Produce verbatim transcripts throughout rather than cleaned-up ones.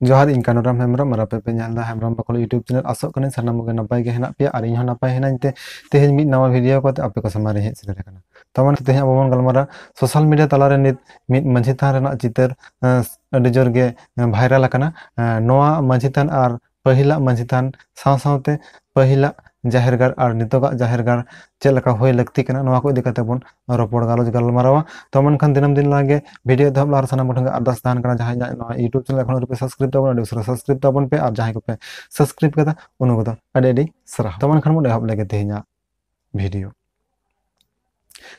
ᱡᱚᱦᱟᱨ, ᱤᱧ ᱠᱟᱱᱩᱨᱟᱢ ᱦᱮᱢᱵᱨᱚᱢ ᱟᱨ ᱟᱯᱮ ᱯᱮ ᱧᱮᱞ ᱮᱫᱟ ᱦᱮᱢᱵᱨᱚᱢ ᱵᱟᱠᱷᱳᱞ YouTube channel᱾ ᱟᱥᱚᱜ ᱠᱟᱹᱱᱟᱹᱧ ᱥᱟᱱᱟᱢ ᱠᱚᱜᱮ ᱱᱟᱯᱟᱭ ᱜᱮ ᱦᱮᱱᱟᱜ ᱯᱮᱭᱟ ᱟᱨ ᱤᱧ ᱦᱚᱸ ᱱᱟᱯᱟᱭ ᱦᱮᱱᱟᱹᱧ ᱛᱮ ᱛᱮᱦᱮᱧ ᱢᱤᱫ ᱱᱟᱣᱟ video ᱠᱟᱛᱮ ᱟᱯᱮ ᱠᱚ ᱥᱟᱢᱟᱝ ᱨᱮ ᱦᱮᱡ ᱥᱮᱴᱮᱨ ᱟᱠᱟᱱᱟ᱾ ᱛᱚ ᱢᱟ ᱛᱮᱦᱮᱧ ᱟᱵᱚ ᱵᱚᱱ ᱜᱟᱞᱢᱟᱨᱟᱣᱟ social media ᱛᱟᱞᱟᱨᱮ ᱱᱤᱛ ᱢᱤᱫ ᱢᱟᱹᱡᱷᱤ ᱛᱷᱟᱱ ᱨᱮᱱᱟᱜ ᱪᱤᱛᱟᱹᱨ, ᱮᱸ, ᱟᱹᱰᱤ ᱡᱳᱨ ᱜᱮ, ᱮᱸ, viral ᱟᱠᱟᱱᱟ᱾ ᱮᱸ, ᱱᱚᱣᱟ ᱢᱟᱹᱡᱷᱤ ᱛᱷᱟᱱ ᱟᱨ ᱯᱟᱹᱦᱤᱞᱟᱜ ᱢᱟᱹᱡᱷᱤ ᱛᱷᱟᱱ ᱥᱟᱶ ᱥᱟᱶᱛᱮ ᱯᱟᱹᱦᱤᱞᱟᱜ ᱡᱟᱦᱮᱨ ᱜᱟᱲ ᱟᱨ ᱱᱤᱛᱚᱜᱟᱜ ᱡᱟᱦᱮᱨ ᱜᱟᱲ ᱪᱮᱫ ᱞᱮᱠᱟ ᱦᱩᱭ ᱞᱟᱹᱠᱛᱤ ᱠᱟᱱᱟ, ᱱᱚᱣᱟ ᱠᱚ ᱤᱫᱤ ᱠᱟᱛᱮ ᱵᱚᱱ ᱨᱚᱯᱚᱲ ᱜᱟᱞᱚᱪ ᱜᱟᱞᱢᱟᱨᱟᱣᱟ᱾ ᱛᱚ ᱢᱮᱱᱠᱷᱟᱱ ᱫᱤᱱᱟᱹᱢ ᱫᱤᱱ ᱞᱮᱠᱟ ᱜᱮ video ᱮᱛᱚᱦᱚᱵ ᱞᱟᱦᱟ ᱨᱮ ᱥᱟᱱᱟᱢ ᱠᱚᱴᱷᱮᱱ ᱜᱮ ᱟᱨᱫᱟᱥ ᱛᱟᱦᱮᱱ ᱠᱟᱱᱟ, ᱡᱟᱦᱟᱸᱭ ᱤᱧᱟᱹᱜ ᱱᱚᱣᱟ YouTube channel ᱮᱠᱷᱚᱱ ᱟᱹᱣᱨᱤ ᱯᱮ subscribe ᱛᱟᱵᱚᱱᱟ, ᱟᱹᱰᱤ ᱩᱥᱟᱹᱨᱟ subscribe ᱛᱟᱵᱚᱱ ᱯᱮ ᱟᱨ ᱡᱟᱦᱟᱸᱭ ᱠᱚᱯᱮ subscribe ᱠᱟᱫᱟ ᱩᱱᱠᱩ ᱫᱚ ᱟᱹᱰᱤ ᱟᱹᱰᱤ ᱥᱟᱨᱦᱟᱣ᱾ ᱛᱚ ᱢᱮᱱᱠᱷᱟᱱ ᱵᱚᱱ ᱮᱦᱚᱵ ᱞᱮᱜᱮ ᱛᱮᱦᱮᱧᱟᱜ video᱾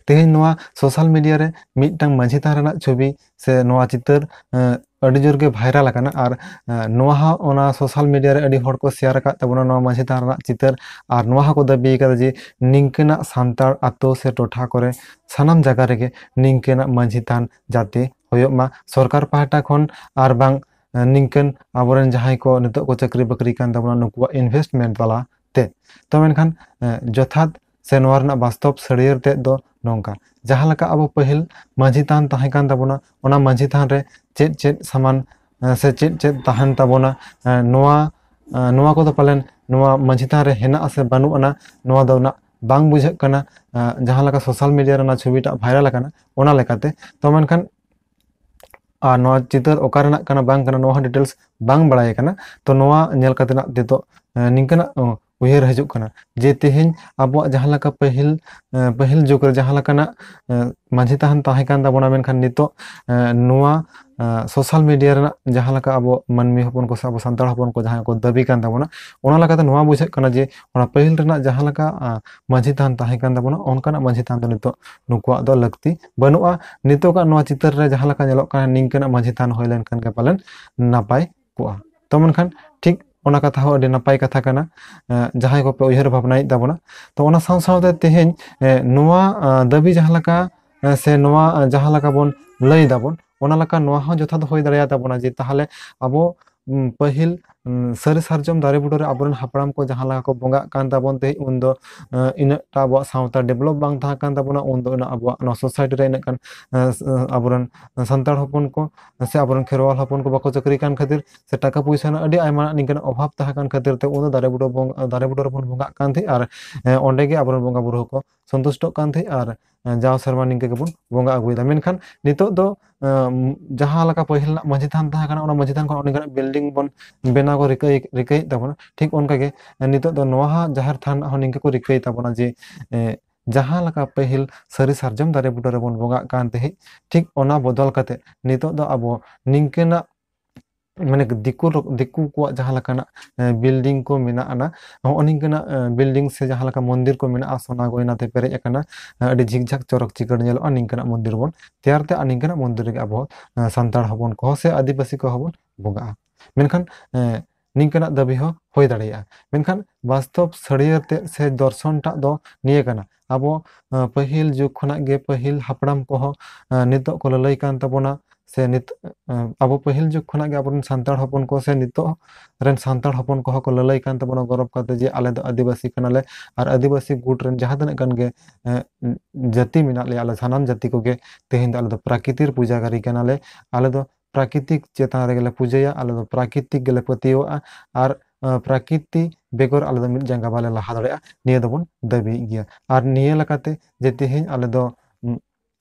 ᱛᱮᱦᱮᱧ ᱱᱚᱣᱟ social media ᱨᱮ ᱢᱤᱫᱴᱟᱝ ᱢᱟᱹᱡᱷᱤ ᱛᱷᱟᱱ ᱨᱮᱱᱟᱜ ᱪᱷᱚᱵᱤ ᱥᱮ ᱱᱚᱣᱟ ᱪᱤᱛᱟᱹᱨ, ᱮᱸ, ᱟᱹᱰᱤ ᱡᱳᱨ ᱜᱮ viral ᱟᱠᱟᱱᱟ ᱟᱨ, ᱮᱸ, ᱱᱚᱣᱟ ᱦᱚᱸ ᱚᱱᱟ social media ᱨᱮ ᱟᱹᱰᱤ ᱦᱚᱲ ᱠᱚ share ᱟᱠᱟᱫ ᱛᱟᱵᱚᱱᱟ ᱱᱚᱣᱟ ᱢᱟᱹᱡᱷᱤ ᱛᱷᱟᱱ ᱨᱮᱱᱟᱜ ᱪᱤᱛᱟᱹᱨ᱾ ᱟᱨ ᱱᱚᱣᱟ ᱦᱚᱸᱠᱚ ᱫᱟᱹᱵᱤ ᱟᱠᱟᱫᱟ ᱡᱮ ᱱᱤᱝᱠᱟᱹᱱᱟᱜ ᱥᱟᱱᱛᱟᱲ ᱟᱛᱳ ᱥᱮ ᱴᱚᱴᱷᱟ ᱠᱚᱨᱮ ᱥᱟᱱᱟᱢ ᱡᱟᱭᱜᱟ ᱨᱮᱜᱮ ᱱᱤᱝᱠᱟᱹᱱᱟᱜ ᱢᱟᱹᱡᱷᱤ ᱛᱷᱟᱱ ᱡᱟᱛᱮ ᱦᱩᱭᱩᱜ ᱢᱟ ᱥᱚᱨᱠᱟᱨ ᱯᱟᱦᱴᱟ ᱠᱷᱚᱱ, ᱟᱨ ᱵᱟᱝ, ᱮᱸ, ᱱᱤᱝᱠᱟᱹᱱ ᱟᱵᱚᱨᱮᱱ ᱡᱟᱦᱟᱸᱭ ᱠᱚ ᱱᱤᱛᱚᱜ ᱠᱚ ᱪᱟᱹᱠᱨᱤ ᱵᱟᱹᱠᱨᱤ ᱠᱟᱱ ᱛᱟᱵᱚᱱᱟ ᱱᱩᱠᱩᱣᱟᱜ investment ᱛᱟᱞᱟ ᱛᱮ᱾ ᱛᱚ ᱢᱮᱱᱠᱷᱟᱱ, ᱮᱸ, ᱡᱚᱛᱷᱟᱛ ᱥᱮ ᱱᱚᱣᱟ ᱨᱮᱱᱟᱜ ᱵᱟᱥᱛᱚᱵ ᱥᱟᱹᱨᱭᱟᱹᱲ ᱛᱮᱫ ᱫᱚ ᱱᱚᱝᱠᱟ, ᱡᱟᱦᱟᱸ ᱞᱮᱠᱟ ᱟᱵᱚ ᱯᱟᱹᱦᱤᱞ ᱢᱟᱹᱡᱷᱤ ᱛᱷᱟᱱ ᱛᱟᱦᱮᱸ ᱠᱟᱱ ᱛᱟᱵᱚᱱᱟ, ᱚᱱᱟ ᱢᱟᱹᱡᱷᱤ ᱛᱷᱟᱱ ᱨᱮ ᱪᱮᱫ ᱪᱮᱫ ᱥᱟᱢᱟᱱ, ᱮᱸ, ᱥᱮ ᱪᱮᱫ ᱪᱮᱫ ᱛᱟᱦᱮᱱ ᱛᱟᱵᱚᱱᱟ, ᱮᱸ, ᱱᱚᱣᱟ, ᱮᱸ, ᱱᱚᱣᱟ ᱠᱚᱫᱚ ᱯᱟᱞᱮᱱ ᱱᱚᱣᱟ ᱢᱟᱹᱡᱷᱤ ᱛᱷᱟᱱ ᱨᱮ ᱦᱮᱱᱟᱜᱼᱟ ᱥᱮ ᱵᱟᱹᱱᱩᱜ ᱟᱱᱟ, ᱱᱚᱣᱟ ᱫᱚ ᱩᱱᱟᱹᱜ ᱵᱟᱝ ᱵᱩᱡᱷᱟᱹᱜ ᱠᱟᱱᱟ᱾ ᱮᱸ, ᱡᱟᱦᱟᱸ ᱞᱮᱠᱟ social media ᱨᱮ ᱚᱱᱟ ᱪᱷᱚᱵᱤᱴᱟᱜ viral ᱟᱠᱟᱱᱟ, ᱚᱱᱟ ᱞᱮᱠᱟᱛᱮ᱾ ᱛᱚ ᱢᱮᱱᱠᱷᱟᱱ ᱟᱨ ᱱᱚᱣᱟ ᱪᱤᱛᱟᱹᱨ ᱚᱠᱟ ᱨᱮᱱᱟᱜ ᱠᱟᱱᱟ ᱵᱟᱝ ᱠᱟᱱᱟ, ᱱᱚᱣᱟ ᱦᱚᱸ details ᱵᱟᱝ ᱵᱟᱲᱟᱭ ᱠᱟᱱᱟ᱾ ᱛᱚ ᱱᱚᱣᱟ ᱧᱮᱞ ᱠᱟᱛᱮ ᱱᱟᱜ ᱱᱤᱛᱚᱜ, ᱮᱸ, ᱱᱤᱝᱠᱟᱹᱱᱟᱜ, ᱚ, ᱩᱭᱦᱟᱹᱨ ᱦᱤᱡᱩᱜ ᱠᱟᱱᱟ ᱡᱮ ᱛᱮᱦᱮᱧ ᱟᱵᱚᱣᱟᱜ ᱡᱟᱦᱟᱸ ᱞᱮᱠᱟ ᱯᱟᱹᱦᱤᱞ, ᱮᱸ, ᱯᱟᱹᱦᱤᱞ ᱡᱩᱜᱽ ᱨᱮ ᱡᱟᱦᱟᱸ ᱞᱮᱠᱟᱱᱟᱜ, ᱮᱸ, ᱢᱟᱹᱡᱷᱤ ᱛᱷᱟᱱ ᱛᱟᱦᱮᱸ ᱠᱟᱱ ᱛᱟᱵᱚᱱᱟ, ᱢᱮᱱᱠᱷᱟᱱ ᱱᱤᱛᱚᱜ, ᱮᱸ, ᱱᱚᱣᱟ, ᱮᱸ, social media ᱨᱮᱱᱟᱜ ᱡᱟᱦᱟᱸ ᱞᱮᱠᱟ ᱟᱵᱚ ᱢᱟᱹᱱᱢᱤ ᱦᱚᱯᱚᱱ ᱠᱚ ᱥᱮ ᱟᱵᱚ ᱥᱟᱱᱛᱟᱲ ᱦᱚᱯᱚᱱ ᱠᱚ ᱡᱟᱦᱟᱸᱭ ᱠᱚ ᱫᱟᱹᱵᱤ ᱠᱟᱱ ᱛᱟᱵᱚᱱᱟ, ᱚᱱᱟ ᱞᱮᱠᱟᱛᱮ ᱱᱚᱣᱟ ᱵᱩᱡᱷᱟᱹᱜ ᱠᱟᱱᱟ ᱡᱮ ᱚᱱᱟ ᱯᱟᱹᱦᱤᱞ ᱨᱮᱱᱟᱜ ᱡᱟᱦᱟᱸ ᱞᱮᱠᱟ, ᱟᱸ, ᱢᱟᱹᱡᱷᱤ ᱛᱷᱟᱱ ᱛᱟᱦᱮᱸ ᱠᱟᱱ ᱛᱟᱵᱚᱱᱟ, ᱚᱱᱠᱟᱱᱟᱜ ᱢᱟᱹᱡᱷᱤ ᱛᱷᱟᱱ ᱫᱚ ᱱᱤᱛᱚᱜ ᱱᱩᱠᱩᱣᱟᱜ ᱫᱚ ᱞᱟᱹᱠᱛᱤ ᱵᱟᱹᱱᱩᱜᱼᱟ᱾ ᱱᱤᱛᱚᱜᱟᱜ ᱱᱚᱣᱟ ᱪᱤᱛᱟᱹᱨ ᱨᱮ ᱡᱟᱦᱟᱸ ᱞᱮᱠᱟ ᱧᱮᱞᱚᱜ ᱠᱟᱱᱟ, ᱱᱤᱝᱠᱟᱹᱱᱟᱜ ᱢᱟᱹᱡᱷᱤ ᱛᱷᱟᱱ ᱦᱩᱭ ᱞᱮᱱᱠᱷᱟᱱ ᱜᱮ ᱯᱟᱞᱮᱱ ᱱᱟᱯᱟᱭ ᱠᱚᱜᱼᱟ᱾ ᱛᱚ ᱢᱮᱱᱠᱷᱟᱱ ᱴᱷᱤᱠ ᱚᱱᱟ ᱠᱟᱛᱷᱟ ᱦᱚᱸ ᱟᱹᱰᱤ ᱱᱟᱯᱟᱭ ᱠᱟᱛᱷᱟ ᱠᱟᱱᱟ, ᱮᱸ, ᱡᱟᱦᱟᱸᱭ ᱠᱚᱯᱮ ᱩᱭᱦᱟᱹᱨ ᱵᱷᱟᱵᱽᱱᱟᱭᱮᱫ ᱛᱟᱵᱚᱱᱟ᱾ ᱛᱚ ᱚᱱᱟ ᱥᱟᱶ ᱥᱟᱶᱛᱮ ᱛᱮᱦᱮᱧ, ᱮᱸ, ᱱᱚᱣᱟ, ᱟᱸ, ᱫᱟᱹᱵᱤ ᱡᱟᱦᱟᱸ ᱞᱮᱠᱟ, ᱮᱸ, ᱥᱮ ᱱᱚᱣᱟ, ᱟᱸ, ᱡᱟᱦᱟᱸ ᱞᱮᱠᱟ ᱵᱚᱱ ᱞᱟᱹᱭ ᱫᱟᱵᱚᱱ, ᱚᱱᱟ ᱞᱮᱠᱟ ᱱᱚᱣᱟ ᱦᱚᱸ ᱡᱚᱛᱷᱟᱛ ᱦᱩᱭ ᱫᱟᱲᱮᱭᱟᱛᱟᱵᱚᱱᱟ ᱡᱮ ᱛᱟᱦᱚᱞᱮ ᱟᱵᱚ ᱩᱢ, ᱯᱟᱹᱦᱤᱞ, ᱩᱢ, ᱥᱟᱹᱨᱤ ᱥᱟᱨᱡᱚᱢ ᱫᱟᱨᱮ ᱵᱩᱴᱟᱹ ᱨᱮ ᱟᱵᱚᱨᱮᱱ ᱦᱟᱯᱲᱟᱢ ᱠᱚ ᱡᱟᱦᱟᱸ ᱞᱮᱠᱟ ᱠᱚ ᱵᱚᱸᱜᱟᱜ ᱠᱟᱱ ᱛᱟᱵᱚᱱ ᱛᱟᱦᱮᱸᱫ, ᱩᱱᱫᱚ, ᱮ, ᱤᱱᱟᱹᱜᱴᱟ ᱟᱵᱚᱣᱟᱜ ᱥᱟᱶᱛᱟ develop ᱵᱟᱝ ᱛᱟᱦᱮᱸ ᱠᱟᱱ ᱛᱟᱵᱚᱱᱟ, ᱩᱱᱫᱚ ᱩᱱᱟᱹᱜ ᱟᱵᱚᱣᱟᱜ ᱱᱚᱣᱟ society ᱨᱮ ᱤᱱᱟᱹᱜ ᱜᱟᱱ, ᱮ, ᱥ-, ᱮ, ᱟᱵᱚᱨᱮᱱ ᱥᱟᱱᱛᱟᱲ ᱦᱚᱯᱚᱱ ᱠᱚ ᱥᱮ ᱟᱵᱚᱨᱮᱱ ᱠᱷᱮᱨᱣᱟᱞ ᱦᱚᱯᱚᱱ ᱠᱚ ᱵᱟᱠᱚ ᱪᱟᱹᱠᱨᱤ ᱠᱟᱱ ᱠᱷᱟᱹᱛᱤᱨ ᱥᱮ ᱴᱟᱠᱟ ᱯᱚᱭᱥᱟ ᱨᱮᱱᱟᱜ ᱟᱹᱰᱤ ᱟᱭᱢᱟ ᱱᱤᱝᱠᱟᱹᱱᱟᱜ ᱚᱵᱷᱟᱵ ᱛᱟᱦᱮᱸ ᱠᱟᱱ ᱠᱷᱟᱹᱛᱤᱨ ᱛᱮ ᱩᱱᱫᱚ ᱫᱟᱨᱮ ᱵᱩᱴᱟᱹ ᱵᱚᱱ, ᱫᱟᱨᱮ ᱵᱩᱴᱟᱹ ᱨᱮᱵᱚᱱ ᱵᱚᱸᱜᱟᱜ ᱠᱟᱱ ᱛᱟᱦᱮᱸᱫ ᱟᱨ, ᱮ, ᱚᱸᱰᱮ ᱜᱮ ᱟᱵᱚᱨᱮᱱ ᱵᱚᱸᱜᱟ ᱵᱩᱨᱩ ᱦᱚᱸᱠᱚ ᱥᱚᱱᱛᱩᱥᱴᱚᱜ ᱠᱟᱱ ᱛᱟᱦᱮᱸᱫ ᱟᱨ, ᱮ, ᱡᱟᱣ ᱥᱮᱨᱢᱟ ᱱᱤᱝᱠᱟᱹ ᱜᱮᱵᱚᱱ ᱵᱚᱸᱜᱟ ᱟᱹᱜᱩᱭᱮᱫᱟ᱾ ᱢᱮᱱᱠᱷᱟᱱ ᱱᱤᱛᱚᱜ ᱫᱚ, ᱮ, ᱡᱟᱦᱟᱸ ᱞᱮᱠᱟ ᱯᱟᱹᱦᱤᱞ ᱨᱮᱱᱟᱜ ᱢᱟᱹᱡᱷᱤ ᱛᱷᱟᱱ ᱛᱟᱦᱮᱸ ᱠᱟᱱᱟ, ᱚᱱᱟ ᱢᱟᱹᱡᱷᱤ ᱛᱷᱟᱱ ᱠᱷᱚᱱ ᱚᱸᱰᱮ ᱠᱷᱚᱱᱟᱜ building ᱵᱚᱱ ᱵᱮᱱᱟᱣ ᱠᱚ ᱨᱤᱠᱟᱹᱭ, ᱨᱤᱠᱟᱹᱭᱮᱫ ᱛᱟᱵᱚᱱᱟ᱾ ᱴᱷᱤᱠ ᱚᱱᱠᱟᱜᱮ, ᱮ, ᱱᱤᱛᱚᱜ ᱫᱚ ᱱᱚᱣᱟ ᱦᱚᱸ ᱡᱟᱦᱮᱨ ᱛᱷᱟᱱ ᱨᱮᱱᱟᱜ ᱦᱚᱸ ᱱᱤᱝᱠᱟᱹ ᱠᱚ ᱨᱤᱠᱟᱹᱭ ᱛᱟᱵᱚᱱᱟ ᱡᱮ, ᱮ, ᱡᱟᱦᱟᱸ ᱞᱮᱠᱟ ᱯᱟᱹᱦᱤᱞ ᱥᱟᱹᱨᱤ ᱥᱟᱨᱡᱚᱢ ᱫᱟᱨᱮ ᱵᱩᱴᱟᱹ ᱨᱮᱵᱚᱱ ᱵᱚᱸᱜᱟᱜ ᱠᱟᱱ ᱛᱟᱦᱮᱸᱫ, ᱴᱷᱤᱠ ᱚᱱᱟ ᱵᱚᱫᱚᱞ ᱠᱟᱛᱮ ᱱᱤᱛᱚᱜ ᱫᱚ ᱟᱵᱚ ᱱᱤᱝᱠᱟᱹᱱᱟᱜ, ᱢᱟᱱᱮ ᱫᱤᱠᱩ ᱞᱳ-, ᱫᱤᱠᱩ ᱠᱚᱣᱟᱜ ᱡᱟᱦᱟᱸ ᱞᱮᱠᱟᱱᱟᱜ, ᱮ, building ᱠᱚ ᱢᱮᱱᱟᱜ ᱟᱱᱟ, ᱦᱚᱸᱜᱼᱚ ᱱᱤᱝᱠᱟᱹᱱᱟᱜ, ᱮ, building ᱥᱮ ᱡᱟᱦᱟᱸ ᱞᱮᱠᱟ ᱢᱚᱱᱫᱤᱨ ᱠᱚ ᱢᱮᱱᱟᱜᱼᱟ, ᱥᱚᱱᱟ ᱜᱚᱭᱱᱟ ᱛᱮ ᱯᱮᱨᱮᱡ ᱟᱠᱟᱱᱟ, ᱮ, ᱟᱹᱰᱤ ᱡᱷᱤᱠ ᱡᱷᱟᱠ ᱪᱚᱨᱚᱠ ᱪᱤᱠᱟᱹᱲ ᱧᱮᱞᱚᱜᱼᱟ, ᱱᱤᱝᱠᱟᱹᱱᱟᱜ ᱢᱚᱱᱫᱤᱨ ᱵᱚᱱ ᱛᱮᱭᱟᱨ ᱛᱮ ᱟᱨ ᱱᱤᱝᱠᱟᱹᱱᱟᱜ ᱢᱚᱱᱫᱤᱨ ᱨᱮᱜᱮ ᱟᱵᱚ, ᱮ, ᱥᱟᱱᱛᱟᱲ ᱦᱚᱯᱚᱱ ᱠᱚᱦᱚᱸ ᱥᱮ ᱟᱹᱫᱤᱵᱟᱹᱥᱤ ᱠᱚᱦᱚᱸ ᱵᱚᱱ ᱵᱚᱸᱜᱟᱜᱼᱟ᱾ ᱢᱮᱱᱠᱷᱟᱱ, ᱮ, ᱱᱤᱝᱠᱟᱹᱱᱟᱜ ᱫᱟᱹᱵᱤ ᱦᱚᱸ ᱦᱩᱭ ᱫᱟᱲᱮᱭᱟᱜᱼᱟ᱾ ᱢᱮᱱᱠᱷᱟᱱ ᱵᱟᱥᱛᱚᱵ ᱥᱟᱹᱨᱭᱟᱹᱲ ᱛᱮᱫ ᱥᱮ ᱫᱚᱨᱥᱚᱱ ᱴᱟᱜ ᱫᱚ ᱱᱤᱭᱟᱹ ᱠᱟᱱᱟ, ᱟᱵᱚ, ᱮ, ᱯᱟᱹᱦᱤᱞ ᱡᱩᱜᱽ ᱠᱷᱚᱱᱟᱜ ᱜᱮ ᱯᱟᱹᱦᱤᱞ ᱦᱟᱯᱲᱟᱢ ᱠᱚᱦᱚᱸ, ᱮ, ᱱᱤᱛᱚᱜ ᱠᱚ ᱞᱟᱹᱞᱟᱹᱭ ᱠᱟᱱ ᱛᱟᱵᱚᱱᱟ, ᱥᱮ ᱱᱤᱛ-, ᱮ, ᱟᱵᱚ ᱯᱟᱹᱦᱤᱞ ᱡᱩᱜᱽ ᱠᱷᱚᱱᱟᱜ ᱜᱮ ᱟᱵᱚᱨᱮᱱ ᱥᱟᱱᱛᱟᱲ ᱦᱚᱯᱚᱱ ᱠᱚ ᱥᱮ ᱱᱤᱛᱚᱜ ᱨᱮᱱ ᱥᱟᱱᱛᱟᱲ ᱦᱚᱯᱚᱱ ᱠᱚᱦᱚᱸ ᱠᱚ ᱞᱟᱹᱞᱟᱹᱭ ᱠᱟᱱ ᱛᱟᱵᱚᱱᱟ ᱜᱚᱨᱚᱵᱽ ᱠᱟᱛᱮ ᱡᱮ ᱟᱞᱮ ᱫᱚ ᱟᱹᱫᱤᱵᱟᱹᱥᱤ ᱠᱟᱱᱟᱞᱮ᱾ ᱟᱨ ᱟᱹᱫᱤᱵᱟᱹᱥᱤ ᱜᱩᱴ ᱨᱮᱱ ᱡᱟᱦᱟᱸ ᱛᱤᱱᱟᱹᱜ ᱜᱟᱱ ᱜᱮ, ᱮ, ᱡᱟᱹᱛᱤ ᱢᱮᱱᱟᱜ ᱞᱮᱭᱟ, ᱟᱞᱮ ᱥᱟᱱᱟᱢ ᱡᱟᱹᱛᱤ ᱠᱚᱜᱮ ᱛᱮᱦᱮᱧ ᱫᱚ ᱟᱞᱮ ᱫᱚ ᱯᱨᱟᱠᱨᱤᱛᱤᱨ ᱯᱩᱡᱟᱹᱜᱟᱨᱤ ᱠᱟᱱᱟᱞᱮ᱾ ᱟᱞᱮ ᱫᱚ ᱯᱨᱟᱠᱨᱤᱛᱤᱠ ᱪᱮᱛᱟᱱ ᱨᱮᱜᱮ ᱞᱮ ᱯᱩᱡᱟᱹᱭᱟ, ᱟᱞᱮ ᱫᱚ ᱯᱨᱟᱠᱨᱤᱛᱤᱠ ᱜᱮᱞᱮ ᱯᱟᱹᱛᱭᱟᱹᱣᱟᱜᱼᱟ᱾ ᱟᱨ, ᱮ, ᱯᱨᱟᱠᱨᱤᱛᱤ ᱵᱮᱜᱚᱨ ᱟᱞᱮ ᱫᱚ ᱢᱤᱫ ᱡᱟᱸᱜᱟ ᱵᱟᱞᱮ ᱞᱟᱦᱟ ᱫᱟᱲᱮᱭᱟᱜᱼᱟ, ᱱᱤᱭᱟᱹ ᱫᱚᱵᱚᱱ ᱫᱟᱹᱵᱤᱭᱮᱫ ᱜᱮᱭᱟ᱾ ᱟᱨ ᱱᱤᱭᱟᱹ ᱞᱮᱠᱟᱛᱮ ᱡᱮ ᱛᱮᱦᱮᱧ ᱟᱞᱮ ᱫᱚ, ᱩᱢ,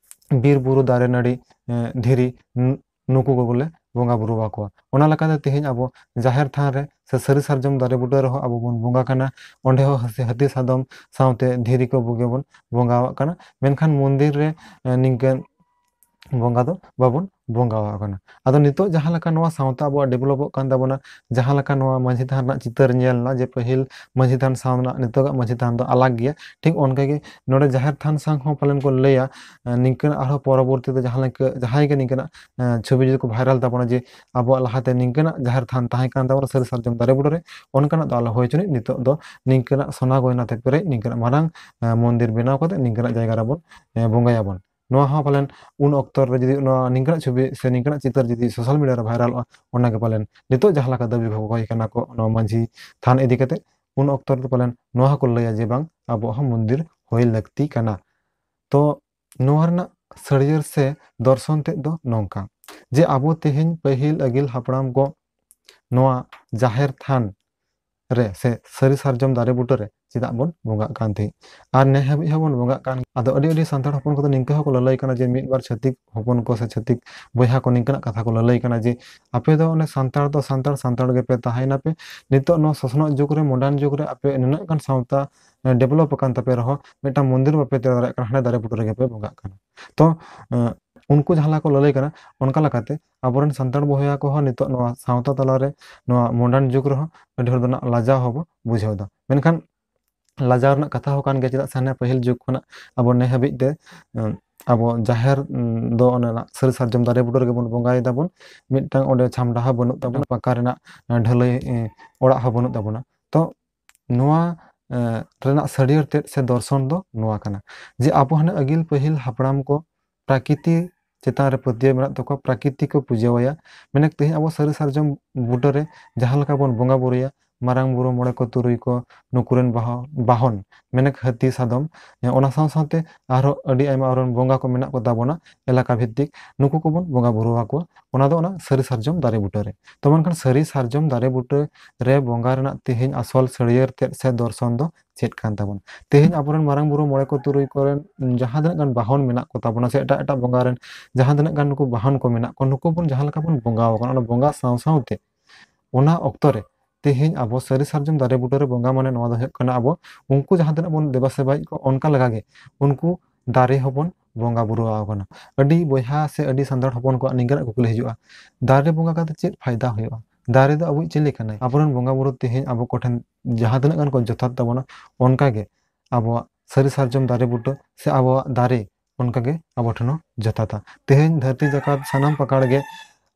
ᱵᱤᱨ ᱵᱩᱨᱩ ᱫᱟᱨᱮ ᱱᱟᱹᱲᱤ, ᱮ, ᱫᱷᱤᱨᱤ, ᱱᱩ-, ᱱᱩᱠᱩ ᱠᱚᱜᱮᱞᱮ ᱵᱚᱸᱜᱟ ᱵᱩᱨᱩ ᱟᱠᱚᱣᱟ᱾ ᱚᱱᱟ ᱞᱮᱠᱟᱛᱮ ᱛᱮᱦᱮᱧ ᱟᱵᱚ ᱡᱟᱦᱮᱨ ᱛᱷᱟᱱ ᱨᱮ ᱥᱮ ᱥᱟᱹᱨᱤ ᱥᱟᱨᱡᱚᱢ ᱫᱟᱨᱮ ᱵᱩᱴᱟᱹ ᱨᱮᱦᱚᱸ ᱟᱵᱚ ᱵᱚᱱ ᱵᱚᱸᱜᱟ ᱠᱟᱱᱟ, ᱚᱸᱰᱮ ᱦᱚᱸ ᱦᱟᱹᱥᱤ-, ᱦᱟᱹᱛᱤ ᱥᱟᱫᱚᱢ ᱥᱟᱶᱛᱮ ᱫᱷᱤᱨᱤ ᱠᱚ ᱵᱩᱜᱮ ᱵᱚᱱ ᱵᱚᱸᱜᱟᱣᱟᱜ ᱠᱟᱱᱟ᱾ ᱢᱮᱱᱠᱷᱟᱱ ᱢᱚᱱᱫᱤᱨ ᱨᱮ, ᱮ, ᱱᱤᱝᱠᱟᱹᱱ ᱵᱚᱸᱜᱟ ᱫᱚ ᱵᱟᱵᱚᱱ ᱵᱚᱸᱜᱟᱣᱟᱜ ᱠᱟᱱᱟ᱾ ᱟᱫᱚ ᱱᱤᱛᱚᱜ ᱡᱟᱦᱟᱸ ᱞᱮᱠᱟ ᱱᱚᱣᱟ ᱥᱟᱶᱛᱟ ᱟᱵᱚᱣᱟᱜ developᱚᱜ ᱠᱟᱱ ᱛᱟᱵᱚᱱᱟ, ᱡᱟᱦᱟᱸ ᱞᱮᱠᱟ ᱱᱚᱣᱟ ᱢᱟᱹᱡᱷᱤ ᱛᱷᱟᱱ ᱨᱮᱱᱟᱜ ᱪᱤᱛᱟᱹᱨ ᱧᱮᱞ ᱮᱱᱟ ᱡᱮ ᱯᱟᱹᱦᱤᱞ ᱢᱟᱹᱡᱷᱤ ᱛᱷᱟᱱ ᱥᱟᱶ ᱨᱮᱱᱟᱜ ᱱᱤᱛᱚᱜᱟᱜ ᱢᱟᱹᱡᱷᱤ ᱛᱷᱟᱱ ᱫᱚ ᱟᱞᱟᱜᱽ ᱜᱮᱭᱟ, ᱴᱷᱤᱠ ᱚᱱᱠᱟᱜᱮ ᱱᱚᱰᱮ ᱡᱟᱦᱮᱨ ᱛᱷᱟᱱ ᱥᱟᱶ ᱦᱚᱸ ᱯᱟᱞᱮᱱ ᱠᱚ ᱞᱟᱹᱭᱟ, ᱮ, ᱱᱤᱝᱠᱟᱹᱱᱟᱜ ᱟᱨᱦᱚᱸ ᱯᱚᱨᱚᱵᱚᱨᱛᱤ ᱛᱮ ᱡᱟᱦᱟᱸ ᱞᱮᱠᱟ, ᱡᱟᱦᱟᱸᱭ ᱜᱮ ᱱᱤᱝᱠᱟᱹᱱᱟᱜ, ᱮ, ᱪᱷᱚᱵᱤ ᱡᱩᱫᱤ ᱠᱚ viral ᱛᱟᱵᱚᱱᱟ ᱡᱮ ᱟᱵᱚᱣᱟᱜ ᱞᱟᱦᱟᱛᱮ ᱱᱤᱝᱠᱟᱹᱱᱟᱜ ᱡᱟᱦᱮᱨ ᱛᱷᱟᱱ ᱛᱟᱦᱮᱸ ᱠᱟᱱ ᱛᱟᱵᱚᱱᱟ ᱥᱟᱹᱨᱤ ᱥᱟᱨᱡᱚᱢ ᱫᱟᱨᱮ ᱵᱩᱴᱟᱹ ᱨᱮ, ᱚᱱᱠᱟᱱᱟᱜ ᱫᱚ ᱟᱞᱚ ᱦᱩᱭ ᱦᱚᱪᱚᱱᱤᱡ, ᱱᱤᱛᱚᱜ ᱫᱚ ᱱᱤᱝᱠᱟᱹᱱᱟᱜ ᱥᱚᱱᱟ ᱜᱚᱭᱱᱟ ᱛᱮ ᱯᱮᱨᱮᱡ ᱱᱤᱝᱠᱟᱹᱱᱟᱜ ᱢᱟᱨᱟᱝ, ᱮ, ᱢᱚᱱᱫᱤᱨ ᱵᱮᱱᱟᱣ ᱠᱟᱛᱮ ᱱᱤᱝᱠᱟᱹᱱᱟᱜ ᱡᱟᱭᱜᱟ ᱨᱮᱵᱚᱱ, ᱮ, ᱵᱚᱸᱜᱟᱭᱟᱵᱚᱱ᱾ ᱱᱚᱣᱟ ᱦᱚᱸ ᱯᱟᱞᱮᱱ ᱩᱱ ᱚᱠᱛᱚ ᱨᱮ ᱡᱩᱫᱤ ᱱᱚᱣᱟ ᱱᱤᱝᱠᱟᱹᱱᱟᱜ ᱪᱷᱚᱵᱤ ᱥᱮ ᱱᱤᱝᱠᱟᱹᱱᱟᱜ ᱪᱤᱛᱟᱹᱨ ᱡᱩᱫᱤ ᱥᱳᱥᱟᱞ ᱢᱤᱰᱤᱭᱟ ᱨᱮ ᱵᱷᱟᱭᱨᱟᱞᱚᱜᱼᱟ, ᱚᱱᱟᱜᱮ ᱯᱟᱞᱮᱱ ᱱᱤᱛᱚᱜ ᱡᱟᱦᱟᱸ ᱞᱮᱠᱟ ᱫᱟᱹᱵᱤ ᱠᱚ ᱠᱚᱭ ᱠᱟᱱᱟ ᱠᱚ ᱱᱚᱣᱟ ᱢᱟᱹᱡᱷᱤ ᱛᱷᱟᱱ ᱤᱫᱤ ᱠᱟᱛᱮ, ᱩᱱ ᱚᱠᱛᱚ ᱨᱮᱫᱚ ᱯᱟᱞᱮᱱ ᱱᱚᱣᱟ ᱦᱚᱸᱠᱚ ᱞᱟᱹᱭᱟ ᱡᱮ ᱵᱟᱝ, ᱟᱵᱚᱣᱟᱜ ᱦᱚᱸ ᱢᱚᱱᱫᱤᱨ ᱦᱩᱭ ᱞᱟᱹᱠᱛᱤ ᱠᱟᱱᱟ᱾ ᱛᱚ ᱱᱚᱣᱟ ᱨᱮᱱᱟᱜ ᱥᱟᱹᱨᱭᱟᱹᱲ ᱥᱮ ᱫᱚᱨᱥᱚᱱ ᱛᱮᱫ ᱫᱚ ᱱᱚᱝᱠᱟ ᱡᱮ ᱟᱵᱚ ᱛᱮᱦᱮᱧ ᱯᱟᱹᱦᱤᱞ ᱟᱹᱜᱤᱞ ᱦᱟᱯᱲᱟᱢ ᱠᱚ ᱱᱚᱣᱟ ᱡᱟᱦᱮᱨ ᱛᱷᱟᱱ ᱨᱮ ᱥᱮ ᱥᱟᱹᱨᱤ ᱥᱟᱨᱡᱚᱢ ᱫᱟᱨᱮ ᱵᱩᱴᱟᱹ ᱨᱮ ᱪᱮᱫᱟᱜ ᱵᱚᱱ ᱵᱚᱸᱜᱟᱜ ᱠᱟᱱ ᱛᱟᱦᱮᱸᱫ, ᱟᱨ ᱱᱮ ᱦᱟᱹᱵᱤᱡ ᱦᱚᱸᱵᱚᱱ ᱵᱚᱸᱜᱟᱜ ᱠᱟᱱ᱾ ᱟᱫᱚ ᱟᱹᱰᱤ ᱟᱹᱰᱤ ᱥᱟᱱᱛᱟᱲ ᱦᱚᱯᱚᱱ ᱠᱚᱫᱚ ᱱᱤᱝᱠᱟᱹ ᱦᱚᱸᱠᱚ ᱞᱟᱹᱞᱟᱹᱭ ᱠᱟᱱᱟ ᱡᱮ ᱢᱤᱫ ᱵᱟᱨ ᱪᱷᱟᱹᱛᱤᱠ ᱦᱚᱯᱚᱱ ᱠᱚ ᱥᱮ ᱪᱷᱟᱹᱛᱤᱠ ᱵᱚᱭᱦᱟ ᱠᱚ ᱱᱤᱝᱠᱟᱹᱱᱟᱜ ᱠᱟᱛᱷᱟ ᱠᱚ ᱞᱟᱹᱞᱟᱹᱭ ᱠᱟᱱᱟ ᱡᱮ ᱟᱯᱮ ᱫᱚ ᱚᱱᱮ ᱥᱟᱱᱛᱟᱲ ᱫᱚ ᱥᱟᱱᱛᱟᱲ, ᱥᱟᱱᱛᱟᱲ ᱜᱮᱯᱮ ᱛᱟᱦᱮᱸᱭᱮᱱᱟ ᱯᱮ, ᱱᱤᱛᱚᱜ ᱱᱚᱣᱟ ᱥᱚᱥᱱᱚᱜ ᱡᱩᱜᱽ ᱨᱮ, ᱢᱚᱰᱟᱨᱱ ᱡᱩᱜᱽ ᱨᱮ ᱟᱯᱮ ᱱᱩᱱᱟᱹᱜ ᱜᱟᱱ ᱥᱟᱶᱛᱟ ᱰᱮᱵᱷᱞᱚᱯ ᱟᱠᱟᱱ ᱛᱟᱯᱮ ᱨᱮᱦᱚᱸ ᱢᱤᱫᱴᱟᱝ ᱢᱚᱱᱫᱤᱨ ᱵᱟᱯᱮ ᱛᱮᱭᱟᱨ ᱫᱟᱲᱮᱭᱟᱜ ᱠᱟᱱᱟ, ᱦᱟᱱᱮ ᱫᱟᱨᱮ ᱵᱩᱴᱟᱹ ᱨᱮᱜᱮ ᱯᱮ ᱵᱚᱸᱜᱟᱜ ᱠᱟᱱᱟ᱾ ᱛᱚ ᱮᱸ, ᱩᱱᱠᱩ ᱡᱟᱦᱟᱸ ᱞᱮᱠᱟ ᱠᱚ ᱞᱟᱹᱞᱟᱹᱭ ᱠᱟᱱᱟ, ᱚᱱᱠᱟ ᱞᱮᱠᱟᱛᱮ ᱟᱵᱚᱨᱮᱱ ᱥᱟᱱᱛᱟᱲ ᱵᱚᱭᱦᱟ ᱠᱚᱦᱚᱸ ᱱᱤᱛᱚᱜ ᱱᱚᱣᱟ ᱥᱟᱶᱛᱟ ᱛᱟᱞᱟᱨᱮ ᱱᱚᱣᱟ ᱢᱚᱰᱟᱨᱱ ᱡᱩᱜᱽ ᱨᱮᱦᱚᱸ ᱟᱹᱰᱤ ᱦᱚᱲ ᱫᱚ ᱱᱟᱜ ᱞᱟᱡᱟᱣ ᱦᱚᱸᱵᱚ ᱵᱩᱡᱷᱟᱹᱣ ᱮᱫᱟ᱾ ᱢᱮᱱᱠᱷᱟᱱ ᱞᱟᱡᱟᱣ ᱨᱮᱱᱟᱜ ᱠᱟᱛᱷᱟ ᱦᱚᱸ ᱠᱟᱱ ᱜᱮᱭᱟ, ᱪᱮᱫᱟᱜ ᱥᱮ ᱦᱟᱱᱮ ᱯᱟᱹᱦᱤᱞ ᱡᱩᱜᱽ ᱠᱷᱚᱱᱟᱜ ᱟᱵᱚ ᱱᱮ ᱦᱟᱹᱵᱤᱡ ᱛᱮ, ᱮᱸ, ᱟᱵᱚ ᱡᱟᱦᱮᱨ, ᱩᱸ, ᱫᱚ ᱚᱱᱟ ᱥᱟᱹᱨᱤ ᱥᱟᱨᱡᱚᱢ ᱫᱟᱨᱮ ᱵᱩᱴᱟᱹ ᱨᱮᱜᱮ ᱵᱚᱱ ᱵᱚᱸᱜᱟᱭ ᱫᱟᱵᱚᱱ᱾ ᱢᱤᱫᱴᱟᱝ ᱚᱸᱰᱮ ᱪᱷᱟᱢᱰᱟ ᱦᱚᱸ ᱵᱟᱹᱱᱩᱜ ᱛᱟᱵᱚᱱᱟ, ᱯᱟᱠᱟ ᱨᱮᱱᱟᱜ, ᱮᱸ, ᱰᱷᱟᱹᱞᱟᱹᱭ, ᱮᱸ, ᱚᱲᱟᱜ ᱦᱚᱸ ᱵᱟᱹᱱᱩᱜ ᱛᱟᱵᱚᱱᱟ᱾ ᱛᱚ ᱱᱚᱣᱟ, ᱮᱸ, ᱨᱮᱱᱟᱜ ᱥᱟᱹᱨᱭᱟᱹᱲ ᱛᱮᱫ ᱥᱮ ᱫᱚᱨᱥᱚᱱ ᱫᱚ ᱱᱚᱣᱟ ᱠᱟᱱᱟ ᱡᱮ ᱟᱵᱚ ᱦᱟᱱᱮ ᱟᱹᱜᱤᱞ ᱯᱟᱹᱦᱤᱞ ᱦᱟᱯᱲᱟᱢ ᱠᱚ ᱯᱨᱟᱠᱨᱤᱛᱤ ᱪᱮᱛᱟᱱ ᱨᱮ ᱯᱟᱹᱛᱭᱟᱹᱣ ᱢᱮᱱᱟᱜ ᱛᱟᱠᱚᱣᱟ, ᱯᱨᱟᱠᱨᱤᱛᱤ ᱠᱚ ᱯᱩᱡᱟᱹᱣᱟᱭᱟ᱾ ᱢᱮᱱᱮᱠ ᱛᱮᱦᱮᱧ ᱟᱵᱚ ᱥᱟᱹᱨᱤ ᱥᱟᱨᱡᱚᱢ ᱵᱩᱴᱟᱹᱨᱮ ᱡᱟᱦᱟᱸ ᱞᱮᱠᱟ ᱵᱚᱱ ᱵᱚᱸᱜᱟ ᱵᱩᱨᱩᱭᱟ, ᱢᱟᱨᱟᱝ ᱵᱩᱨᱩ, ᱢᱚᱬᱮ ᱠᱚ ᱛᱩᱨᱩᱭ ᱠᱚ, ᱱᱩᱠᱩ ᱨᱮᱱ ᱵᱟᱦᱚ-, ᱵᱟᱦᱚᱱ, ᱢᱮᱱᱮᱠ ᱦᱟᱹᱛᱤ ᱥᱟᱫᱚᱢ, ᱮ, ᱚᱱᱟ ᱥᱟᱶ ᱥᱟᱶᱛᱮ ᱟᱨᱦᱚᱸ ᱟᱹᱰᱤ ᱟᱭᱢᱟ ᱟᱵᱚᱨᱮᱱ ᱵᱚᱸᱜᱟ ᱠᱚ ᱢᱮᱱᱟᱜ ᱠᱚ ᱛᱟᱵᱚᱱᱟ ᱮᱞᱟᱠᱟ ᱵᱷᱤᱛᱛᱤᱠ, ᱱᱩᱠᱩ ᱠᱚᱵᱚᱱ ᱵᱚᱸᱜᱟ ᱵᱩᱨᱩ ᱟᱠᱚᱣᱟ᱾ ᱚᱱᱟ ᱫᱚ ᱚᱱᱟ ᱥᱟᱹᱨᱤ ᱥᱟᱨᱡᱚᱢ ᱫᱟᱨᱮ ᱵᱩᱴᱟᱹᱨᱮ᱾ ᱛᱚ ᱢᱮᱱᱠᱷᱟᱱ ᱥᱟᱹᱨᱤ ᱥᱟᱨᱡᱚᱢ ᱫᱟᱨᱮ ᱵᱩᱴᱟᱹ ᱨᱮ ᱵᱚᱸᱜᱟ ᱨᱮᱱᱟᱜ ᱛᱮᱦᱮᱧ ᱟᱥᱚᱞ ᱥᱟᱹᱨᱭᱟᱹᱲ ᱛᱮᱫ ᱥᱮ ᱫᱚᱨᱥᱚᱱ ᱫᱚ ᱪᱮᱫ ᱠᱟᱱ ᱛᱟᱵᱚᱱᱟ? ᱛᱮᱦᱮᱧ ᱟᱵᱚᱨᱮᱱ ᱢᱟᱨᱟᱝ ᱵᱩᱨᱩ, ᱢᱚᱬᱮ ᱠᱚ ᱛᱩᱨᱩᱭ ᱠᱚᱨᱮᱱ ᱡᱟᱦᱟᱸ ᱛᱤᱱᱟᱹᱜ ᱜᱟᱱ ᱵᱟᱦᱚᱱ ᱢᱮᱱᱟᱜ ᱠᱚ ᱛᱟᱵᱚᱱᱟ ᱥᱮ ᱮᱴᱟᱜ ᱮᱴᱟᱜ ᱵᱚᱸᱜᱟ ᱨᱮᱱ ᱡᱟᱦᱟᱸ ᱛᱤᱱᱟᱹᱜ ᱜᱟᱱ ᱱᱩᱠᱩ ᱵᱟᱦᱚᱱ ᱠᱚ ᱢᱮᱱᱟᱜ ᱠᱚᱣᱟ, ᱱᱩᱠᱩ ᱵᱚᱱ ᱡᱟᱦᱟᱸ ᱞᱮᱠᱟ ᱵᱚᱱ ᱵᱚᱸᱜᱟ ᱟᱠᱚ ᱠᱟᱱᱟ, ᱚᱱᱟ ᱵᱚᱸᱜᱟ ᱥᱟᱶ ᱥᱟᱶᱛᱮ ᱚᱱᱟ ᱚᱠᱛᱚ ᱨᱮ ᱛᱮᱦᱮᱧ ᱟᱵᱚ ᱥᱟᱹᱨᱤ ᱥᱟᱨᱡᱚᱢ ᱫᱟᱨᱮ ᱵᱩᱴᱟᱹ ᱨᱮ ᱵᱚᱸᱜᱟ ᱢᱟᱱᱮ ᱱᱚᱣᱟ ᱫᱚ ᱦᱩᱭᱩᱜ ᱠᱟᱱᱟ ᱟᱵᱚ ᱩᱱᱠᱩ ᱡᱟᱦᱟᱸ ᱛᱤᱱᱟᱹᱜ ᱵᱚᱱ ᱫᱮᱵᱟ ᱥᱮᱵᱟᱭᱮᱫ ᱠᱚᱣᱟ ᱚᱱᱠᱟ ᱞᱮᱠᱟ ᱜᱮ ᱩᱱᱠᱩ ᱫᱟᱨᱮ ᱦᱚᱸᱵᱚᱱ ᱵᱚᱸᱜᱟ ᱵᱩᱨᱩ ᱟᱠᱚ ᱠᱟᱱᱟ᱾ ᱟᱹᱰᱤ ᱵᱚᱭᱦᱟ ᱥᱮ ᱟᱹᱰᱤ ᱥᱟᱱᱛᱟᱲ ᱦᱚᱯᱚᱱ ᱠᱚᱣᱟᱜ ᱱᱤᱝᱠᱟᱹᱱᱟᱜ ᱠᱩᱠᱞᱤ ᱦᱤᱡᱩᱜᱼᱟ, ᱫᱟᱨᱮ ᱵᱚᱸᱜᱟ ᱠᱟᱛᱮ ᱪᱮᱫ ᱯᱷᱟᱭᱫᱟ ᱦᱩᱭᱩᱜᱼᱟ? ᱫᱟᱨᱮ ᱫᱚ ᱟᱵᱚᱭᱤᱡ ᱪᱤᱞᱤ ᱠᱟᱱᱟᱭ? ᱟᱵᱚᱨᱮᱱ ᱵᱚᱸᱜᱟ ᱵᱩᱨᱩ ᱛᱮᱦᱮᱧ ᱟᱵᱚ ᱠᱚᱴᱷᱮᱱ ᱡᱟᱦᱟᱸ ᱛᱤᱱᱟᱹᱜ ᱜᱟᱱ ᱠᱚ ᱡᱚᱛᱷᱟᱛ ᱛᱟᱵᱚᱱᱟ, ᱚᱱᱠᱟ ᱜᱮ ᱟᱵᱚᱣᱟᱜ ᱥᱟᱹᱨᱤ ᱥᱟᱨᱡᱚᱢ ᱫᱟᱨᱮ ᱵᱩᱴᱟᱹ ᱥᱮ ᱟᱵᱚᱣᱟᱜ ᱫᱟᱨᱮ ᱚᱱᱠᱟ ᱜᱮ ᱟᱵᱚ ᱴᱷᱮᱱ ᱦᱚᱸ ᱡᱚᱛᱷᱟᱛᱟ᱾ ᱛᱮᱦᱮᱧ ᱫᱷᱟᱹᱨᱛᱤ ᱡᱟᱠᱟᱛ ᱥᱟᱱᱟᱢ ᱯᱟᱠᱟᱲ ᱜᱮ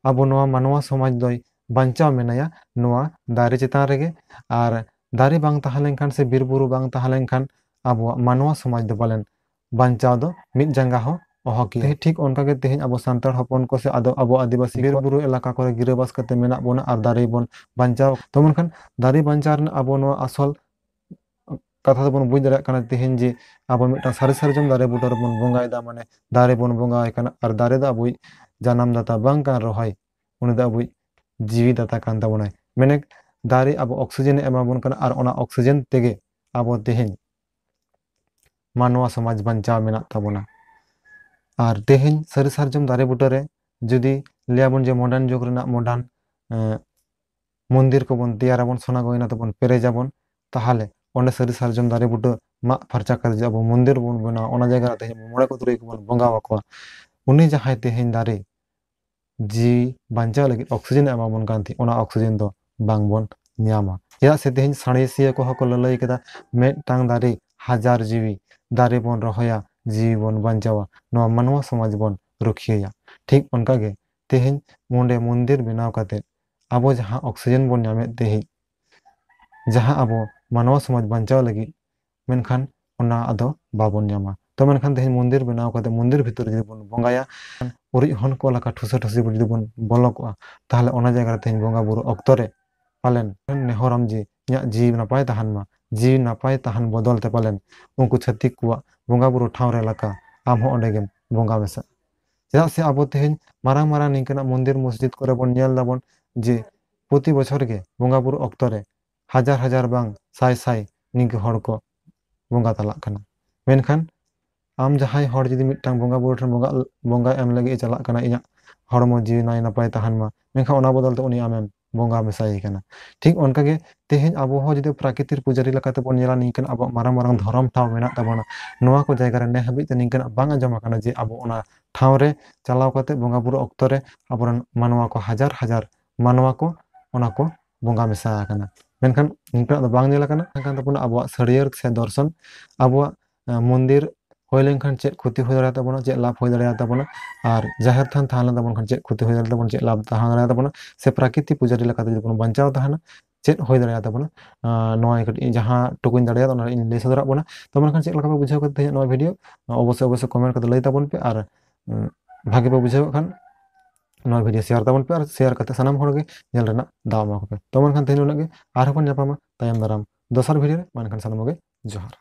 ᱟᱵᱚ ᱱᱚᱣᱟ ᱢᱟᱱᱣᱟ ᱥᱚᱢᱟᱡᱽ ᱫᱚᱭ ᱵᱟᱧᱪᱟᱣ ᱢᱮᱱᱟᱭᱟ ᱱᱚᱣᱟ ᱫᱟᱨᱮ ᱪᱮᱛᱟᱱ ᱨᱮᱜᱮ᱾ ᱟᱨ ᱫᱟᱨᱮ ᱵᱟᱝ ᱛᱟᱦᱮᱸ ᱞᱮᱱᱠᱷᱟᱱ ᱥᱮ ᱵᱤᱨ ᱵᱩᱨᱩ ᱵᱟᱝ ᱛᱟᱦᱮᱸ ᱞᱮᱱᱠᱷᱟᱱ ᱟᱵᱚᱣᱟᱜ ᱢᱟᱱᱣᱟ ᱥᱚᱢᱟᱡᱽ ᱫᱚ ᱯᱟᱞᱮᱱ ᱵᱟᱧᱪᱟᱣ ᱫᱚ ᱢᱤᱫ ᱡᱟᱸᱜᱟ ᱦᱚᱸ ᱚᱦᱚ ᱠᱮᱭᱟ᱾ ᱛᱮᱦᱮᱧ ᱴᱷᱤᱠ ᱚᱱᱠᱟ ᱜᱮ ᱛᱮᱦᱮᱧ ᱟᱵᱚ ᱥᱟᱱᱛᱟᱲ ᱦᱚᱯᱚᱱ ᱠᱚ ᱥᱮ ᱟᱫᱚ ᱟᱵᱚ ᱟᱹᱫᱤᱵᱟᱹᱥᱤ ᱵᱤᱨ ᱠᱚ ᱵᱩᱨᱩ ᱮᱞᱟᱠᱟ ᱠᱚᱨᱮ ᱜᱤᱨᱟᱹᱵᱟᱥ ᱠᱟᱛᱮ ᱢᱮᱱᱟᱜ ᱵᱚᱱᱟ ᱟᱨ ᱫᱟᱨᱮ ᱵᱚᱱ ᱵᱟᱧᱪᱟᱣ᱾ ᱛᱚ ᱢᱮᱱᱠᱷᱟᱱ ᱫᱟᱨᱮ ᱵᱟᱧᱪᱟᱣ ᱨᱮᱱᱟᱜ ᱟᱵᱚ ᱱᱚᱣᱟ ᱟᱥᱚᱞ ᱠᱟᱛᱷᱟ ᱫᱚᱵᱚᱱ ᱵᱩᱡᱽ ᱫᱟᱲᱮᱭᱟᱜ ᱠᱟᱱᱟ ᱛᱮᱦᱮᱧ ᱡᱮ ᱟᱵᱚ ᱢᱤᱫᱴᱟᱝ ᱥᱟᱹᱨᱤ ᱥᱟᱨᱡᱚᱢ ᱫᱟᱨᱮ ᱵᱩᱴᱟᱹ ᱨᱮᱵᱚᱱ ᱵᱚᱸᱜᱟᱭᱮᱫᱟ, ᱢᱟᱱᱮ ᱫᱟᱨᱮ ᱵᱚᱱ ᱵᱚᱸᱜᱟᱣᱟᱭ ᱠᱟᱱᱟ ᱟᱨ ᱫᱟᱨᱮ ᱫᱚ ᱟᱵᱚᱭᱤᱡ ᱡᱟᱱᱟᱢ ᱫᱟᱛᱟ ᱵᱟᱝ ᱠᱟᱱ ᱨᱮᱦᱚᱸᱭ, ᱩᱱᱤ ᱫᱚ ᱟᱵᱚᱭᱤᱡ ᱡᱤᱣᱤ ᱫᱟᱛᱟ ᱠᱟᱱ ᱛᱟᱵᱚᱱᱟᱭ᱾ ᱢᱮᱱᱮᱠ ᱫᱟᱨᱮ ᱟᱵᱚ oxygen ᱮ ᱮᱢᱟ ᱵᱚᱱ ᱠᱟᱱᱟ ᱟᱨ ᱚᱱᱟ oxygen ᱛᱮᱜᱮ ᱟᱵᱚ ᱛᱮᱦᱮᱧ ᱢᱟᱱᱣᱟ ᱥᱚᱢᱟᱡᱽ ᱵᱟᱧᱪᱟᱣ ᱢᱮᱱᱟᱜ ᱛᱟᱵᱚᱱᱟ᱾ ᱟᱨ ᱛᱮᱦᱮᱧ ᱥᱟᱹᱨᱤ ᱥᱟᱨᱡᱚᱢ ᱫᱟᱨᱮ ᱵᱩᱴᱟᱹᱨᱮ ᱡᱩᱫᱤ ᱞᱟᱹᱭᱟᱵᱚᱱ ᱡᱮ modern ᱡᱩᱜᱽ ᱨᱮᱱᱟᱜ modern, ᱮᱸ, ᱢᱚᱱᱫᱤᱨ ᱠᱚᱵᱚᱱ ᱛᱮᱭᱟᱨᱟᱵᱚᱱ, ᱥᱚᱱᱟ ᱜᱚᱭᱱᱟ ᱛᱮᱵᱚᱱ ᱯᱮᱨᱮᱡᱟᱵᱚᱱ, ᱛᱟᱦᱚᱞᱮ ᱚᱸᱰᱮ ᱥᱟᱹᱨᱤ ᱥᱟᱨᱡᱚᱢ ᱫᱟᱨᱮ ᱵᱩᱴᱟᱹ ᱢᱟᱜ ᱯᱷᱟᱨᱪᱟ ᱠᱟᱛᱮ ᱡᱩᱫᱤ ᱟᱵᱚ ᱢᱚᱱᱫᱤᱨ ᱵᱚᱱ ᱵᱮᱱᱟᱣᱟ, ᱚᱱᱟ ᱡᱟᱭᱜᱟ ᱨᱮ ᱛᱮᱦᱮᱧ ᱢᱚᱬᱮ ᱠᱚ ᱛᱩᱨᱩᱭ ᱠᱚᱵᱚᱱ ᱵᱚᱸᱜᱟ ᱟᱠᱚᱣᱟ, ᱩᱱᱤ ᱡᱟᱦᱟᱸᱭ ᱛᱮᱦᱮᱧ ᱫᱟᱨᱮ ᱡᱤᱣᱤ ᱵᱟᱧᱪᱟᱣ ᱞᱟᱹᱜᱤᱫ oxygen ᱮ ᱮᱢᱟᱵᱚᱱ ᱠᱟᱱ ᱛᱟᱦᱮᱸᱫ, ᱚᱱᱟ oxygen ᱫᱚ ᱵᱟᱝᱵᱚᱱ ᱧᱟᱢᱟ᱾ ᱪᱮᱫᱟᱜ ᱥᱮ ᱛᱮᱦᱮᱧ ᱥᱟᱬᱮᱥᱤᱭᱟᱹ ᱠᱚᱦᱚᱸ ᱠᱚ ᱞᱟᱹᱞᱟᱹᱭ ᱠᱮᱫᱟ, ᱢᱤᱫᱴᱟᱝ ᱫᱟᱨᱮ ᱦᱟᱡᱟᱨ ᱡᱤᱣᱤ, ᱫᱟᱨᱮ ᱵᱚᱱ ᱨᱚᱦᱚᱭᱟ, ᱡᱤᱣᱤ ᱵᱚᱱ ᱵᱟᱧᱪᱟᱣᱟ, ᱱᱚᱣᱟ ᱢᱟᱱᱣᱟ ᱥᱚᱢᱟᱡᱽ ᱵᱚᱱ ᱨᱩᱠᱷᱤᱭᱟᱹᱭᱟ᱾ ᱴᱷᱤᱠ ᱚᱱᱠᱟᱜᱮ ᱛᱮᱦᱮᱧ ᱱᱚᱰᱮ ᱢᱚᱱᱫᱤᱨ ᱵᱮᱱᱟᱣ ᱠᱟᱛᱮ ᱟᱵᱚ ᱡᱟᱦᱟᱸ oxygen ᱵᱚᱱ ᱧᱟᱢᱮᱫ ᱛᱟᱦᱮᱸᱫ, ᱡᱟᱦᱟᱸ ᱟᱵᱚ ᱢᱟᱱᱣᱟ ᱥᱚᱢᱟᱡᱽ ᱵᱟᱧᱪᱟᱣ ᱞᱟᱹᱜᱤᱫ, ᱢᱮᱱᱠᱷᱟᱱ ᱚᱱᱟ ᱟᱫᱚ ᱵᱟᱵᱚᱱ ᱧᱟᱢᱟ᱾ ᱛᱚ ᱢᱮᱱᱠᱷᱟᱱ ᱛᱮᱦᱮᱧ ᱢᱚᱱᱫᱤᱨ ᱵᱮᱱᱟᱣ ᱠᱟᱛᱮ ᱢᱚᱱᱫᱤᱨ ᱵᱷᱤᱛᱨᱤ ᱡᱩᱫᱤ ᱵᱚᱱ ᱵᱚᱸᱜᱟᱭᱟ, ᱩᱨᱤᱡ ᱦᱚᱱ ᱠᱚ ᱞᱮᱠᱟ ᱴᱷᱩᱥᱟᱹ ᱴᱷᱩᱥᱤ ᱵᱚᱱ ᱡᱩᱫᱤ ᱵᱚᱱ ᱵᱚᱞᱚ ᱠᱚᱜᱼᱟ, ᱛᱟᱦᱚᱞᱮ ᱚᱱᱟ ᱡᱟᱭᱜᱟ ᱨᱮ ᱛᱮᱦᱮᱧ ᱵᱚᱸᱜᱟ ᱵᱩᱨᱩ ᱚᱠᱛᱚ ᱨᱮ ᱯᱟᱞᱮᱱ ᱱᱮᱦᱚᱨᱟᱢ ᱡᱮ ᱤᱧᱟᱹᱜ ᱡᱤᱣᱤ ᱱᱟᱯᱟᱭ ᱛᱟᱦᱮᱱ ᱢᱟ, ᱡᱤᱣᱤ ᱱᱟᱯᱟᱭ ᱛᱟᱦᱮᱱ ᱵᱚᱫᱚᱞ ᱛᱮ ᱯᱟᱞᱮᱱ ᱩᱱᱠᱩ ᱪᱷᱟᱹᱛᱤᱠ ᱠᱚᱣᱟᱜ ᱵᱚᱸᱜᱟ ᱵᱩᱨᱩ ᱴᱷᱟᱶ ᱨᱮ ᱞᱮᱠᱟ ᱟᱢ ᱦᱚᱸ ᱚᱸᱰᱮ ᱜᱮᱢ ᱵᱚᱸᱜᱟ ᱢᱮᱥᱟᱜᱼᱟ᱾ ᱪᱮᱫᱟᱜ ᱥᱮ ᱟᱵᱚ ᱛᱮᱦᱮᱧ ᱢᱟᱨᱟᱝ ᱢᱟᱨᱟᱝ ᱱᱤᱝᱠᱟᱹᱱᱟᱜ ᱢᱚᱱᱫᱤᱨ ᱢᱚᱥᱡᱤᱫ ᱠᱚᱨᱮ ᱵᱚᱱ ᱧᱮᱞ ᱫᱟᱵᱚᱱ ᱡᱮ ᱯᱨᱚᱛᱤ ᱵᱚᱪᱷᱚᱨ ᱜᱮ ᱵᱚᱸᱜᱟ ᱵᱩᱨᱩ ᱚᱠᱛᱚ ᱨᱮ ᱦᱟᱡᱟᱨ ᱦᱟᱡᱟᱨ ᱵᱟᱝ ᱥᱟᱭ ᱥᱟᱭ ᱱᱤᱝᱠᱟᱹ ᱦᱚᱲ ᱠᱚ ᱵᱚᱸᱜᱟ ᱛᱟᱞᱟᱜ ᱠᱟᱱᱟ᱾ ᱢᱮᱱᱠᱷᱟᱱ ᱟᱢ ᱡᱟᱦᱟᱸᱭ ᱦᱚᱲ ᱡᱩᱫᱤ ᱢᱤᱫᱴᱟᱝ ᱵᱚᱸᱜᱟ ᱵᱩᱨᱩ ᱴᱷᱮᱱ ᱵᱚᱸᱜᱟ, ᱵᱚᱸᱜᱟ ᱮᱢ ᱞᱟᱹᱜᱤᱫ ᱮ ᱪᱟᱞᱟᱜ ᱠᱟᱱᱟ, ᱤᱧᱟᱹᱜ ᱦᱚᱲᱢᱚ ᱡᱤᱣᱤ ᱱᱟᱭ ᱱᱟᱯᱟᱭ ᱛᱟᱦᱮᱱ ᱢᱟ, ᱢᱮᱱᱠᱷᱟᱱ ᱚᱱᱟ ᱵᱚᱫᱚᱞ ᱛᱮ ᱩᱱᱤ ᱟᱢᱮᱢ ᱵᱚᱸᱜᱟ ᱢᱮᱥᱟᱭᱮ ᱠᱟᱱᱟ᱾ ᱴᱷᱤᱠ ᱚᱱᱠᱟᱜᱮ ᱛᱮᱦᱮᱧ ᱟᱵᱚ ᱦᱚᱸ ᱡᱩᱫᱤ ᱯᱨᱟᱠᱨᱤᱛᱤᱠ ᱯᱩᱡᱟᱹᱨᱤ ᱞᱮᱠᱟᱛᱮ ᱵᱚᱱ ᱧᱮᱞᱟ, ᱱᱤᱝᱠᱟᱹᱱ ᱟᱵᱚᱣᱟᱜ ᱢᱟᱨᱟᱝ ᱢᱟᱨᱟᱝ ᱫᱷᱚᱨᱚᱢ ᱴᱷᱟᱶ ᱢᱮᱱᱟᱜ ᱛᱟᱵᱚᱱᱟ, ᱱᱚᱣᱟ ᱠᱚ ᱡᱟᱭᱜᱟ ᱨᱮ ᱱᱮ ᱦᱟᱹᱵᱤᱡ ᱛᱮ ᱱᱤᱝᱠᱟᱹᱱᱟᱜ ᱵᱟᱝ ᱟᱸᱡᱚᱢ ᱟᱠᱟᱱᱟ ᱡᱮ ᱟᱵᱚ ᱚᱱᱟ ᱴᱷᱟᱶ ᱨᱮ ᱪᱟᱞᱟᱣ ᱠᱟᱛᱮ ᱵᱚᱸᱜᱟ ᱵᱩᱨᱩ ᱚᱠᱛᱚ ᱨᱮ ᱟᱵᱚᱨᱮᱱ ᱢᱟᱱᱣᱟ ᱠᱚ ᱦᱟᱡᱟᱨ ᱦᱟᱡᱟᱨ ᱢᱟᱱᱣᱟ ᱠᱚ ᱚᱱᱟ ᱠᱚ ᱵᱚᱸᱜᱟ ᱢᱮᱥᱟ ᱟᱠᱟᱱᱟ᱾ ᱢᱮᱱᱠᱷᱟᱱ ᱱᱤᱝᱠᱟᱹᱱᱟᱜ ᱫᱚ ᱵᱟᱝ ᱧᱮᱞ ᱟᱠᱟᱱᱟ᱾ ᱠᱟᱱ ᱛᱟᱵᱚᱱᱟ ᱟᱵᱚᱣᱟᱜ ᱥᱟᱹᱨᱭᱟᱹᱲ ᱥᱮ ᱫᱚᱨᱥᱚᱱ, ᱟᱵᱚᱣᱟᱜ, ᱮ, ᱢᱚᱱᱫᱤᱨ ᱦᱩᱭ ᱞᱮᱱᱠᱷᱟᱱ ᱪᱮᱫ ᱠᱷᱚᱛᱤ ᱦᱩᱭ ᱫᱟᱲᱮᱭᱟᱜ ᱛᱟᱵᱚᱱᱟ, ᱪᱮᱫ ᱞᱟᱵᱷ ᱦᱩᱭ ᱫᱟᱲᱮᱭᱟᱜ ᱛᱟᱵᱚᱱᱟ, ᱟᱨ ᱡᱟᱦᱮᱨ ᱛᱷᱟᱱ ᱛᱟᱦᱮᱸ ᱞᱮᱱ ᱛᱟᱵᱚᱱ ᱠᱷᱟᱱ ᱪᱮᱫ ᱠᱷᱚᱛᱤ ᱦᱩᱭ ᱫᱟᱲᱮᱭᱟᱜ ᱛᱟᱵᱚᱱᱟ, ᱪᱮᱫ ᱞᱟᱵᱷ ᱛᱟᱦᱮᱸ ᱫᱟᱲᱮᱭᱟᱜ ᱛᱟᱵᱚᱱᱟ, ᱥᱮ ᱯᱨᱟᱠᱨᱤᱛᱤ ᱯᱩᱡᱟᱨᱤ ᱞᱮᱠᱟᱛᱮ ᱡᱩᱫᱤ ᱵᱚᱱ ᱵᱟᱧᱪᱟᱣ ᱛᱟᱦᱮᱱᱟ, ᱪᱮᱫ ᱦᱩᱭ ᱫᱟᱲᱮᱭᱟᱜ ᱛᱟᱵᱚᱱᱟ, ᱟᱸ, ᱱᱚᱣᱟ ᱠᱟᱹᱴᱤᱡ ᱡᱟᱦᱟᱸ ᱴᱩᱠᱩᱧ ᱫᱟᱲᱮᱭᱟᱜ ᱚᱱᱟ ᱤᱧ ᱞᱟᱹᱭ ᱥᱚᱫᱚᱨᱟᱜ ᱵᱚᱱᱟ᱾ ᱛᱚ ᱢᱮᱱᱠᱷᱟᱱ ᱪᱮᱫ ᱞᱮᱠᱟ ᱯᱮ ᱵᱩᱡᱷᱟᱹᱣ ᱠᱮᱫ ᱛᱟᱦᱮᱸᱫ ᱱᱚᱣᱟ ᱵᱷᱤᱰᱤᱭᱳ? ᱚᱵᱚᱥᱥᱳᱭ ᱚᱵᱚᱥᱥᱳᱭ ᱠᱚᱢᱮᱱᱴ ᱠᱟᱛᱮ ᱞᱟᱹᱭ ᱛᱟᱵᱚᱱ ᱯᱮ, ᱟᱨ ᱩᱸ, ᱵᱷᱟᱜᱮ ᱯᱮ ᱵᱩᱡᱷᱟᱹᱣ ᱠᱷᱟᱱ ᱱᱚᱣᱟ ᱵᱷᱤᱰᱤᱭᱳ ᱥᱮᱭᱟᱨ ᱛᱟᱵᱚᱱ ᱯᱮ, ᱟᱨ ᱥᱮᱭᱟᱨ ᱠᱟᱛᱮ ᱥᱟᱱᱟᱢ ᱦᱚᱲ ᱜᱮ ᱧᱮᱞ ᱨᱮᱱᱟᱜ ᱫᱟᱣ ᱮᱢᱟ ᱠᱚᱯᱮ᱾ ᱛᱚ ᱢᱮᱱᱠᱷᱟᱱ ᱛᱮᱦᱮᱧ ᱩᱱᱟᱹᱜ ᱜᱮ, ᱟᱨᱦᱚᱸ ᱵᱚᱱ ᱧᱟᱯᱟᱢᱟ ᱛᱟᱭᱚᱢ ᱫᱟᱨᱟᱢ ᱫᱚᱥᱟᱨ ᱵᱷᱤᱰᱤᱭᱳ ᱨᱮ᱾ ᱢᱟ ᱮᱱᱠᱷᱟᱱ ᱥᱟᱱᱟᱢ ᱠᱚᱜᱮ ᱡᱚᱦᱟᱨ᱾